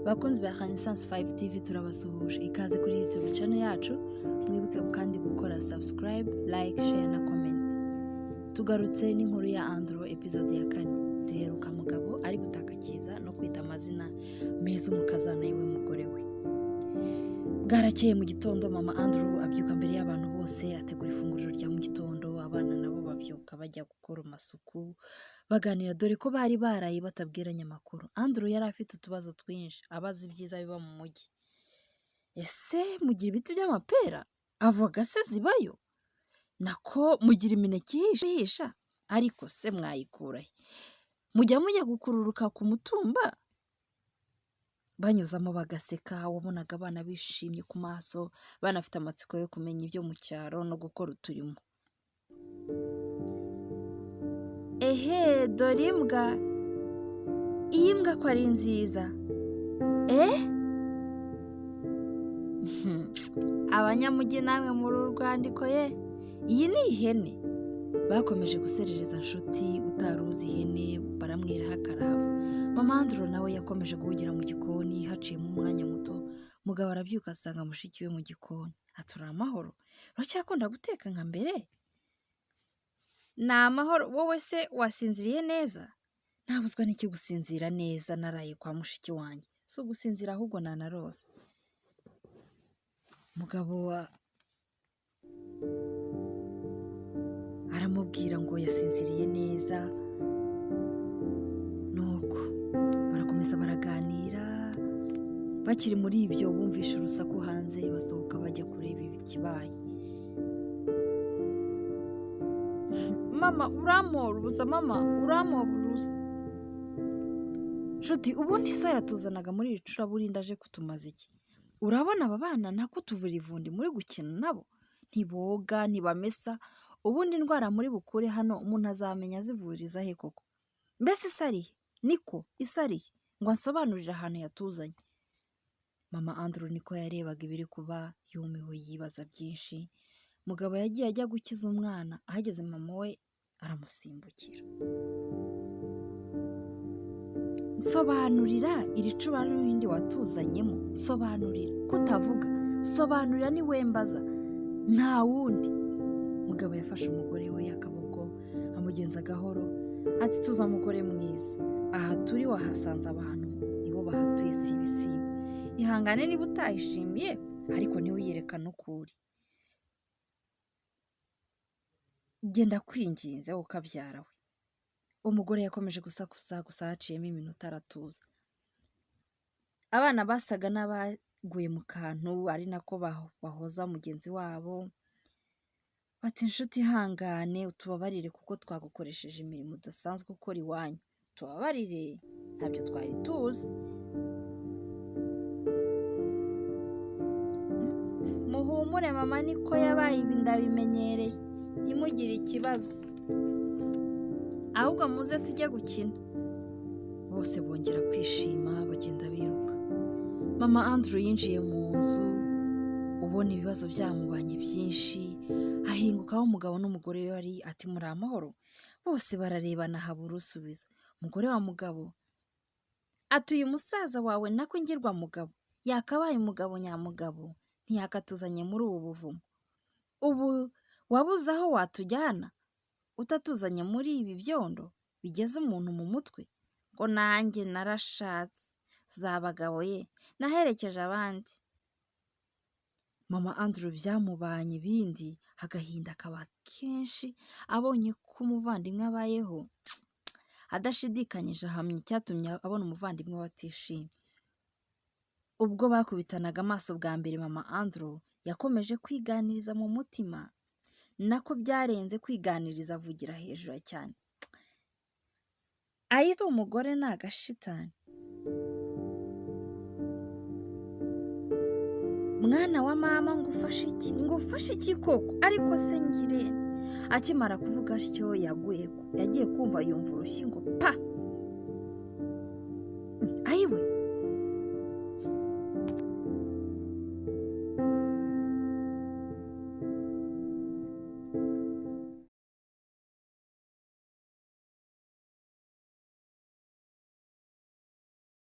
Bakunzi ba Renaissance 5 TV, turabasuhuje. Ikaze kuri YouTube channel yacu. Mwibuke kandi gukora subscribe, like, share na comment. Tugarutse n'inkuru ya Andrew, episode ya 4. Duheruka mugabo ari gutaka Cyiza no kwita amazina meza umukazana yiwe, mugore we. Bwarakeye mu gitondo, mama Andrew abyuka mbere y'abantu bose, ategura ifunguro rya mu gitondo. Abana nabo babyuka bajya gukora amasuku, baganira, dore ko bari baraye batabwiranye amakuru. Andrew yari afite utubazo twinshi, abaza ibyiza biba mu mujyi. Ese mugira ibiti by'amapera? Avoka se zibayo? Nako mugira imineke ihisha? Ariko se mwayikura he? Mujya gukururuka ku mutumba? Banyuzamo bagaseka, wabonaga abana bishimye ku maso, banafite amatsiko yo kumenya ibyo mu cyaro no gukora uturimo. Ehe, dore imbwa. Iyi mbwa ko ari nziza. Abanyamujyi namwe muri urwandiko ye. Iyi ni ihene. Bakomeje guserereza Nshuti utari uzi ihene, baramwiraho akarahava. Mama Andrew nawe yakomeje guhugira mu gikoni. Haciyemo umwanya muto, mugabo arabyuka asanga mushiki we mu gikoni. Atura amahoro, uracyakunda guteka nka mbere? Ni amahoro, wowe se wasinziriye neza? Ntabuzwa n'iki gusinzira neza, naraye kwa mushiki wanjye. Si ugusinzira ahubwo nanarose. Mugabo aramubwira ngo yasinziriye neza. Nuko barakomeza baraganira. Bakiri muri ibyo, bumvishe urusaku hanze, basohoka bajya kureba ikibaye. Mama urampora ubusa, mama urampora ubusa. Nshuti, ubundi so yatuzanaga muri iri curaburindi aje kutumaza iki? Urabona aba bana nako tuvura ivundi muri gukina nabo, ntiboga ntibamesa. Ubundi indwara muri bukure hano umuntu azamenya azivuriza he koko? Mbese isarihe niko isarihe ngo ansobanurire ahantu yatuzanye. Mama Andrew niko yarebaga ibiri kuba, yumiwe, yibaza byinshi. Mugabo yagiye ajya gukiza umwana, ahageze mama we aramusimbukira. Sobanurira iri cuba n'ibindi watuzanyemo, sobanurira kutavuga, sobanurira ni wembaza nta wundi. Mugabo yafashe umugore we akaboko amugenza gahoro, ati tuza mugore mwiza, aha turi wahasanze abantu nibo bahatuye, si ibisimba. Ihangane niba utayishimiye, ariko niwe uyerekana uko uri. Genda kwinginze wowe ukabyara we. Umugore yakomeje gusakuza gusa, haciyemo iminota aratuza. Abana basaga n'abaguye mu kantu, ari nako bahoza mugenzi wabo bati inshuti ihangane utubabarire kuko twagukoresheje imirimo udasanzwe ukora iwanyu, tubabarire ntabyo twari tuzi. Muhumure mama niko yabaye, ibi ndabimenyereye, ntimugire ikibazo, ahubwo muze tujye gukina. Bose bongera kwishima bagenda biruka. Mama Andrew yinjiye mu nzu ubona ibibazo byamubanye byinshi, ahingukaho umugabo n'umugore we bari, ati muri amahoro? Bose bararebana habura usubiza. Umugore wa mugabo ati uyu musaza wawe nako ngirwa mugabo, yakabaye umugabo nyamugabo, ntiyakatuzanye muri ubu buvumo. Ubu wabuze aho watujyana utatuzanye muri ibi byondo bigeze umuntu mu mutwe? Ngo nanjye narashatse za bagabo ye, naherekeje abandi. Mama Andrew byamubanye ibindi, agahinda kaba kenshi abonye ko umuvandimwe abayeho. Adashidikanyije ahamya icyatumye abona umuvandimwe we atishimye. Ubwo bakubitanaga amaso bwa mbere, mama Andrew yakomeje kwiganiriza mu mutima, nako byarenze kwiganiriza, avugira hejuru cyane. Ayita umugore ni agashitani. Mwana wa mama ngufashe iki? Ngufashe iki koko? Ariko se ngire. Akimara kuvuga atyo yagiye kumva yumva urushyi ngo pa!